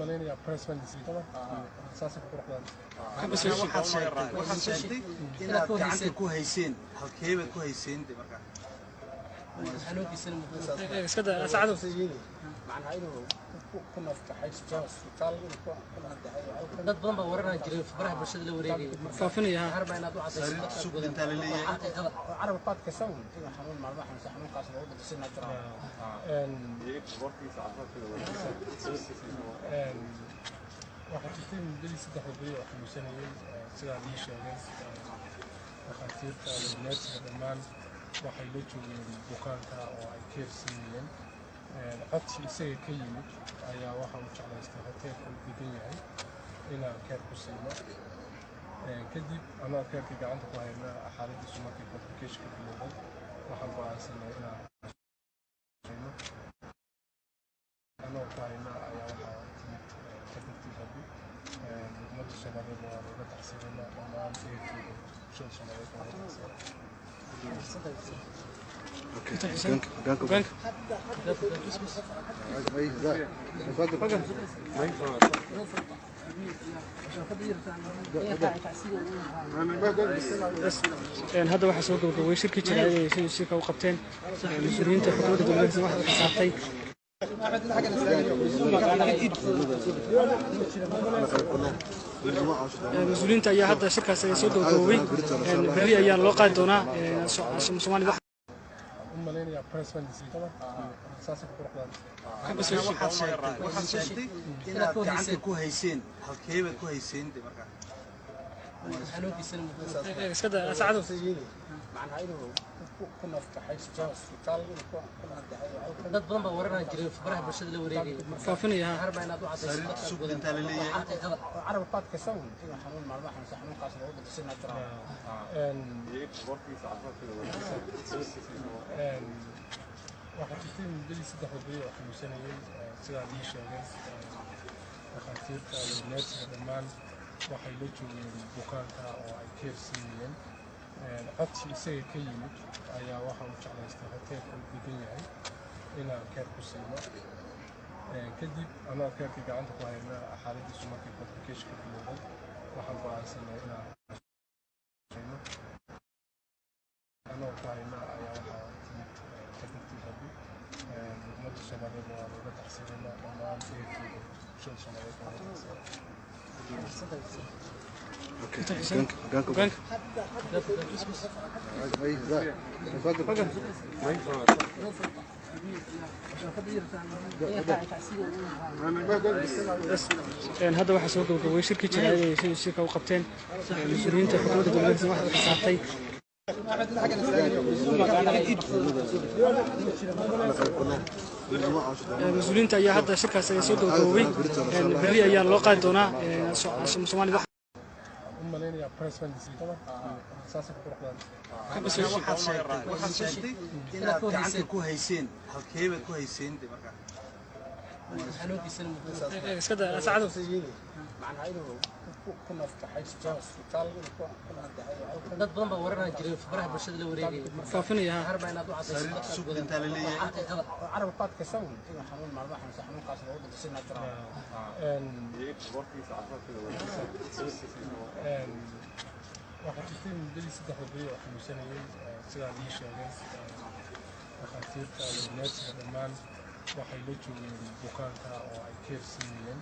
Malaynayaa press release saasay ku qurux badan. Waxaad sheegtay inaad gacanta ku hayseen. Halkeebaad ku hayseen de markaa? Iska daa saacado. Macnaha inuu ku nafbaxay isbitaal, inuu ku nafbaxay. Dad badan baa waranaa jiray, baraha bulshada la wareegayay. Faafinaya. Waxaan rabaa inaad u cadayso Sariir dadka sug gudan intaa la leeyahay. Xaqiiqada. Carab ku adkaysan inuu xanuun maalmo xanuunsan, xanuunkaas loogu dhinto si natural. Waxaa jirtay muddadii 3da beri oo xanuunsanayay, sidaa lii sheegay dhakhaatiirta iyo neersiga dhammaan waxay la joogeen bukaanka oo ay care siinayeen. Codsi isaga ka yimid ayaa waxa uu jeclaystay hoteelka uu degan yahay inaan care ku siino. Kadib anoo care-kii gacanta ku hayna, xaaladiisu markay complication ka bilowday, waxaan go'aansanay inaan hayno. Anoo ku hayna ayaa waxaa timid qadartii Rabbi. Ummadda Soomaaliyeed waa looga tacsiinayna, dhammaan ehelkooda, bulshada Soomaaliyeed waa looga tacsiinaya. Hogaanka. Hadda waxaa soo gabagabowey shirkii jaraa'id ay sidii shirka u qabteen mas-uuliyiinta xukuumadda dowladda waxay xisaabtay. Mas-uuliyiinta ayaa hadda shirkaas ay soo gabagabowey. Berri ayaa loo qaadi doonaa Soomaalida. U malaynayaa press release saasay ku qurux badan. Waxaad sheegtay inaad gacanta ku hayseen. Halkeebaad ku hayseen de markaa? Iska daa saacado. Macnaha inuu ku nafbaxay isbitaal, inuu ku nafbaxay. Dad badan baa waranaa jiray, baraha bulshada la wareegayay. Faafinaya. Waxaan rabaa inaad u cadayso Sariir dadka sug gudan intaa la leeyahay. xaqiiqada. Carab ku adkaysan inuu xanuun maalmo xanuunsan, xanuunkaas loogu dhinto si natural. Waxaa jirtay muddadii 3da beri oo xanuunsanayay, sidaa lii sheegay dhakhaatiirta iyo neersiga dhammaan waxay la joogeen bukaanka oo ay care siinayeen. Codsi isaga ka yimid ayaa waxa uu jeclaystay hoteelka uu degan yahay inaan care ku siino. Kadib anoo care-kii gacanta ku hayna, xaaladiisu markay complication ka bilowday, waxaan go'aansanay inaan hayno. Anoo ku hayna ayaa waxaa timid qadartii Rabbi. Ummadda Soomaaliyeed waa looga tacsiinayna, dhammaan ehelkooda, bulshada Soomaaliyeed waa looga tacsiinaya. Hogaanka. Hadda waxaa soo gabagabowey shirkii jaraa'id ay sidii shirka u qabteen mas-uuliyiinta xukuumadda dowladda waxay xisaabtay. Mas-uuliyiinta ayaa hadda shirkaas ay soo gabagabowey. Berri ayaa loo qaadi doonaa Soomaalida. U malaynayaa press release saasay ku qurux badan. Waxaad sheegtay inaad gacanta ku hayseen. Halkeebaad ku hayseen de markaa? Iska daa saacado. Macnaha inuu ku nafbaxay isbitaal, inuu ku nafbaxay. Dad badan baa waranaa jiray, baraha bulshada la wareegayay. Faafinaya. Waxaan rabaa inaad u cadayso Sariir dadka sug gudan intaa la leeyahay. xaqiiqada. Carab ku adkaysan inuu xanuun maalmo xanuunsan, xanuunkaas loogu dhinto si natural. Waxaa jirtay muddadii 3da beri oo xanuunsanayay, sidaa lii sheegay dhakhaatiirta iyo neersiga dhammaan waxay la joogeen bukaanka oo ay care siinayeen.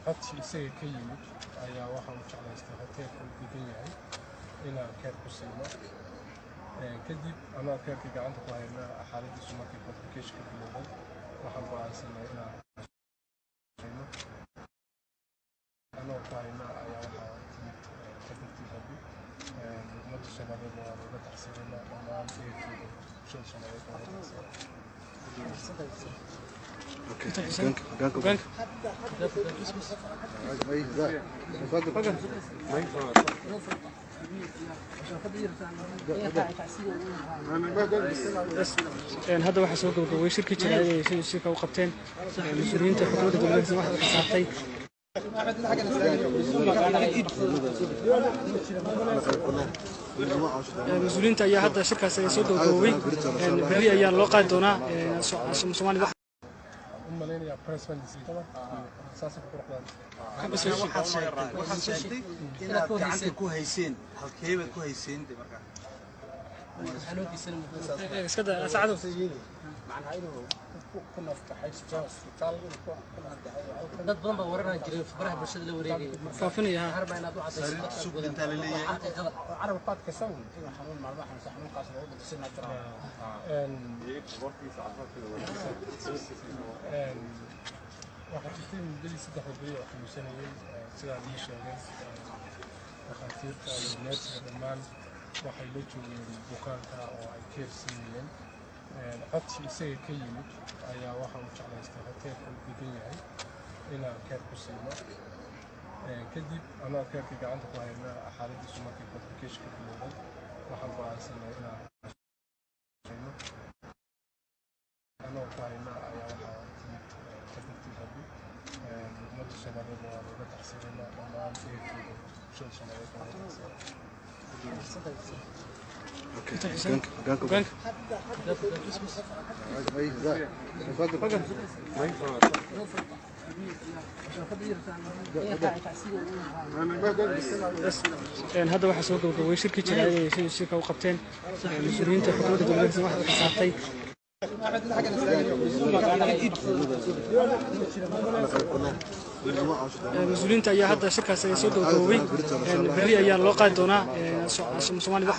Codsi isaga ka yimid ayaa waxa uu jeclaystay hoteelka uu degan yahay inaan care ku siino. Kadib anoo care-kii gacanta ku hayna, xaaladiisu markay complication ka bilowday, waxaan go'aansanay inaan hayno. Anoo ku hayna ayaa waxaa timid qadartii Rabbi. Ummadda Soomaaliyeed waa looga tacsiinayna, dhammaan ehelkooda, bulshada Soomaaliyeed waa looga tacsiinaya. Hogaanka. Hadda waxaa soo gabagabowey shirkii jaraa'id ay sidii shirka u qabteen mas-uuliyiinta xukuumadda dowladda waxay xisaabtay. Mas-uuliyiinta ayaa hadda shirkaas ay soo gabagabowey. Berri ayaa loo qaadi doonaa Soomaalida. U malaynayaa. Press baan siiyey, saasay ku qurux badan. Waxaad sheegtay inaad gacanta ku hayseen, halkeebaad ku hayseen de markaa? Iska daa saacado. Macnaha inuu ku nafbaxay isbitaal, inuu ku nafbaxay. Dad badan baa waranaan jiray, baraha bulshada la wareegayay. Faafinaya ha. Waxaan rabaa inaad u caddayso dadka Sug gudan intaa la leeyahay. xaqiiqada. Carabka ku adkaysan inuu xanuun maalmaha xanuunsan, xanuunkaas loogu dhinto si natural. Waxaa jirtay muddadii 3da beri oo xanuunsanayay, sidaan ii sheegay dhakhaatiirta iyo neersiga dhammaan waxay la joogeen bukaanka oo ay care siinayeen. Codsi isaga ka yimid ayaa waxa uu jeclaystay hoteelka uu degan yahay inaan care ku siino. Kadib anoo care-kii gacanta ku hayna, xaaladiisu markii complication ka bilowday, waxaan go'aansanay inaan hayno. Anoo ku hayna ayaa waxaa timid qadartii Rabbi. Ummadda Soomaaliyeed waa looga tacsiinayna, dhammaan ehelkooda, bulshada Soomaaliyeed waa looga tacsiinaya. Hogaanka. Hadda waxaa soo gabagabowey shirkii jaraa'id ee shirka u qabteen mas-uuliyiinta xukuumadda dowladda waxay u xisaabtay. Mas-uuliyiinta ayaa hadda shirkaas soo gabagaboobay, berri ayaa loo qaadi doonaa Soomaaliya.